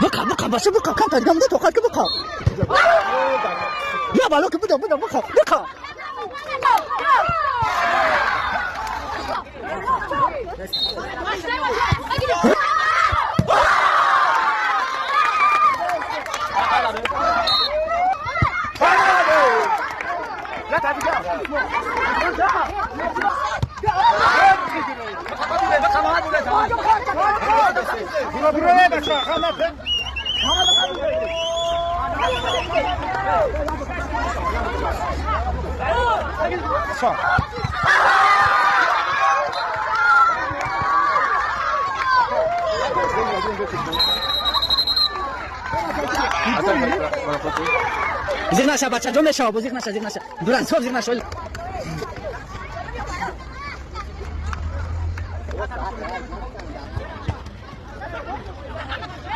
Бика, бика, баша, бика, кам дигам да тоқат ки бика. Я бало ки буда, буда, бика, бика. Зиқ наша, бачаҷон мешава, бо зиқ наша, зиқ наша. Дуран, соф зиқ наша.